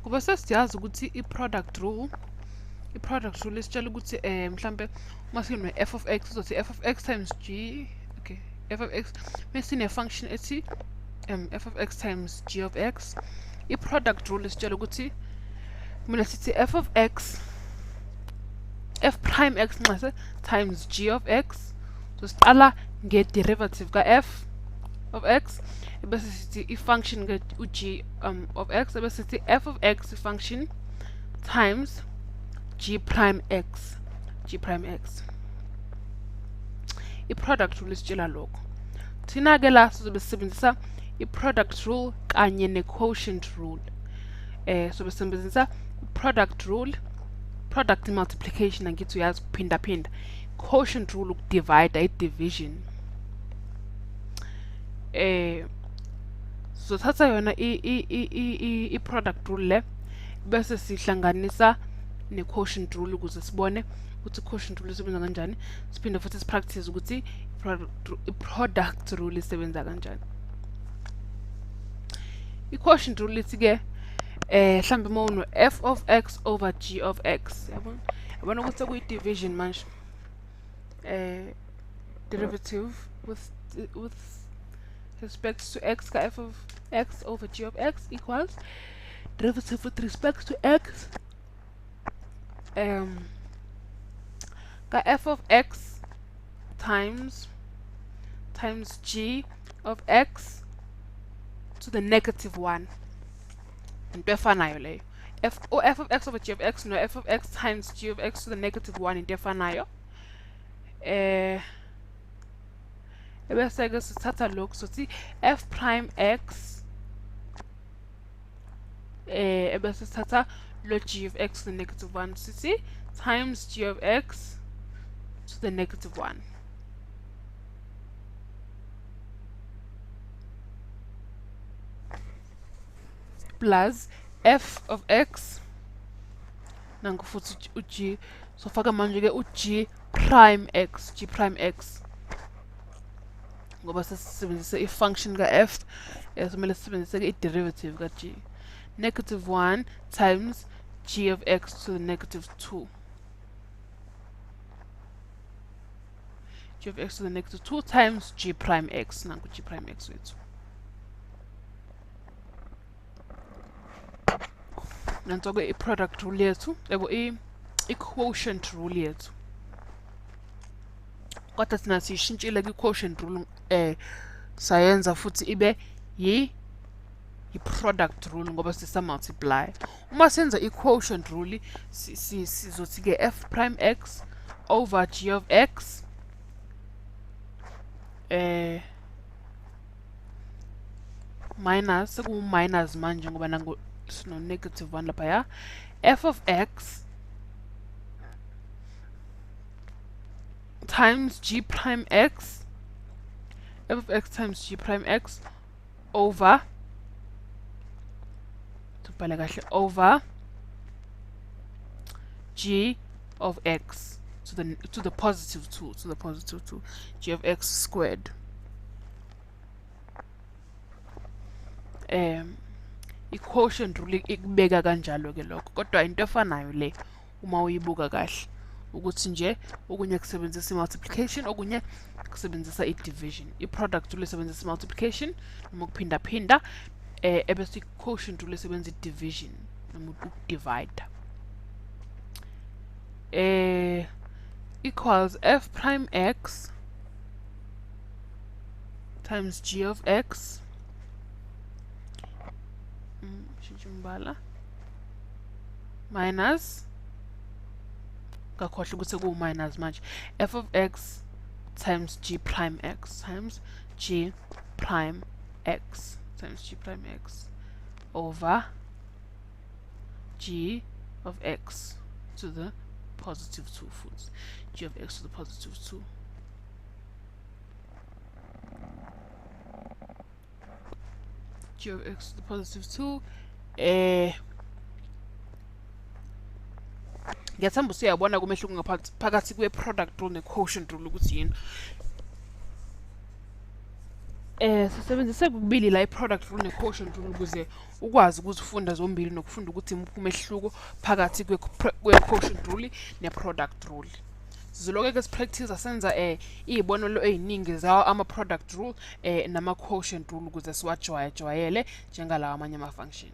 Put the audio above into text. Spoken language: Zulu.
Kuba sesiyazi ukuthi i-product rule isitshela ukuthi mhlambe uma sine f of x, sizothi f of x times g, okay, f of x, bese function ethi f of x times g of x. I-product rule isitshela ukuthi kumele sithi f of x, f prime x nxese, times g of x. So siqala nge-derivative ka-f of x, bese sithi i-function u-g of x, bese sithi f of x function times g prime x, g prime x. I-product rule isitshela lokho. Thina-ke la sizobe sisebenzisa i-product rule kanye ne-quotient rule. Sobe sisebenzisa i-product rule, product multiplication, angithi uyazi, ukuphindaphinda, quotient rule ukudivide, i-division. Sizothatha yona i-product rule le, bese sihlanganisa ne-quotient rule ukuze sibone ukuthi i-quotient rule isebenza kanjani, siphinde futhi sipractice ukuthi i-product rule isebenza kanjani. I-quotient rule ithi-ke mhlambe uma uno f of x over g of x, yabona, yabona ukuthi sekuyi-division manje, derivative with respect to x ka f of x over g of x equals derivative with respect to x ka f of x times g of x to the negative 1. Into efanayo leyo, f o f of x over g of x no f of x times g of x to the negative 1, into efanayo. Ebese-ke sithatha lokhu, sothi f prime x, ebese sithatha lo g of x to the negative 1, sithi times g of x to the negative 1 plus f of x, nangu futhi u-g, sofaka manje-ke u-g prime x, g prime x, ngoba sesisebenzise i-function ka-f, kumele sisebenzise-ke i-derivative ka-g, negative 1 times g of x to the negative 2, g of x to the negative 2 times g prime x. Nangu g prime x wethu. Nanso-ke i-product rule yethu, yabo, i-quotient rule yethu, kodwa thina siyishintshile kwi-quotient rule, sayenza futhi ibe yi-product rule ngoba sisa-multiply. Uma senza i-quotient rule, sizothi-ke f prime x over g of x minus, sekuwu-minus manje ngoba nangu sino negative 1 laphaya, f of x times g prime x, f of x times g prime x over, tubhale kahle, over g of x to the positive 2, to the positive 2, g of x squared. I-quotient rule ikubeka kanjalo ke lokho, kodwa into efanayo le uma uyibuka kahle, ukuthi nje okunye kusebenzisa i-multiplication, okunye kusebenzisa i-division. I-product rule isebenzisa i-multiplication noma ukuphindaphinda, ebese i-quotient rule isebenzisa i-division noma ukudivide. Equals f prime x times g of x, shintsha umbala, minus, ngakhohlwa ukuthi kuwu-minus manje, f of x times g prime x times g prime x times g prime x over g of x to the positive 2 futhi, g of x to the positive 2, g of x to the positive 2. Ngiyathemba usuyabona kumehluko ngaphathi phakathi kwe-product rule ne-quotient rule ukuthi yini. Sisebenzise kokubili la, i-product rule ne-quotient rule, ukuze ukwazi ukuzifunda zombili nokufunda ukuthi imuphi umehluko phakathi kwe-quotient rule ne-product rule. Sizoloke-ke si-practice, senza iy'bonelo ey'ningi zawo ama-product rule nama-quotient rule ukuze siwajwayejwayele njengalawa amanye ama-function.